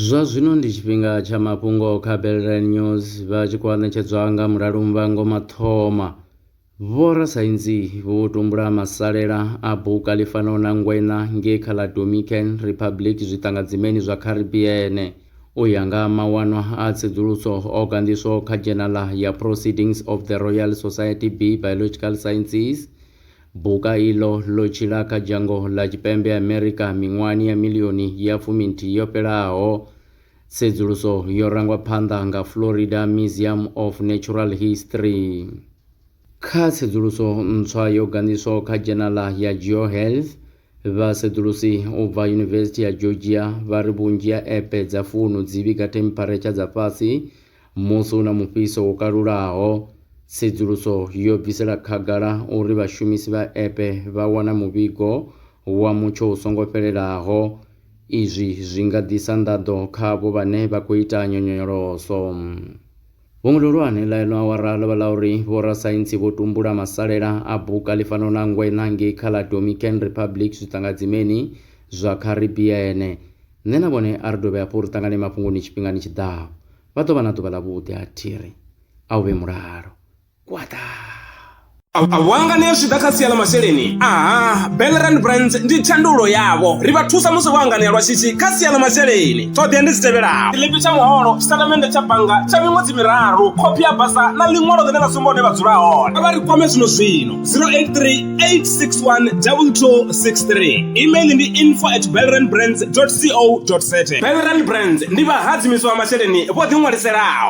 Zwa zwino ndi tshifhinga tsha mafhungo kha Belrand News vha tshi khou ṋetshedzwa nga Mulalo Muvhango Mathoma. Vhorasaintsi vho tumbula masalela a buka ḽi fanaho na ngweṋa ngei kha ḽa Dominican Republic zwiṱangadzimeni zwa Caribbean. U ya nga mawanwa a tsedzuluso o ganḓiswaho kha dzhenala ya Proceedings of the Royal Society B Biological Sciences, Buka iḽo ḽo tshila kha dzhango ḽa Tshipembe Amerika miṅwahani ya miḽioni ya fuminthihi yo fhelaho. Tsedzuluso yo rangwa phanḓa nga Florida Museum of Natural History. Kha tsedzuluso ntswa yo ganḓiswaho kha dzhenala ya GeoHealth, vhasedzulusi u bva Yunivesithi ya Georgia vha ri vhunzhi ha epe dza founu dzi vhiga thempharetsha dza fhasi Musi hu na mufhiso wo kalulaho, tsedzuluso yo bvisela khagala uri vhashumisi vha epe vha wana muvhigo wa mutsho u songo fhelelaho. Izwi zwi nga ḓisa nḓaḓo kha avho vhane vha khou ita nyonyoloso. Fhungo ḽihulwane ḽa ino awara ḽo vha ḽa uri vhorasaintsi vho tumbula masalela a buka ḽi fanaho na ngweṋa ngei kha ḽa Dominican Republic zwiṱangadzimeni zwa Caribbean. Nṋe na vhone a ri dovhe hafhu ri ṱangane mafhungoni tshifhingani tshi ḓaho. Vha ḓo vha na ḓuvha ḽavhuḓi a thi ri a hu vhe mulalo. Kwaṱaa! Vho hanganea zwi tshi ḓa kha sia ḽa masheleni? Aha, Belrand Brands ndi thandululo yavho. Ri vha thusa musi vho hanganea lwa shishi kha sia ḽa masheleni. Ṱhoḓea ndi dzi tevhelaho, tshiḽipi tsha muholo, tshitatamennde tsha bannga tsha miṅwedzi miraru, khophi ya basa na ḽiṅwalo ḽine ḽa sumba hune vha dzula hone. Kha vha ri kwame zwino zwino 083 861 2263. Email ndi info at belrandbrands co za. Belrand Brands ndi vhahadzimiswa vha masheleni vho ḓiṅwaliselaho.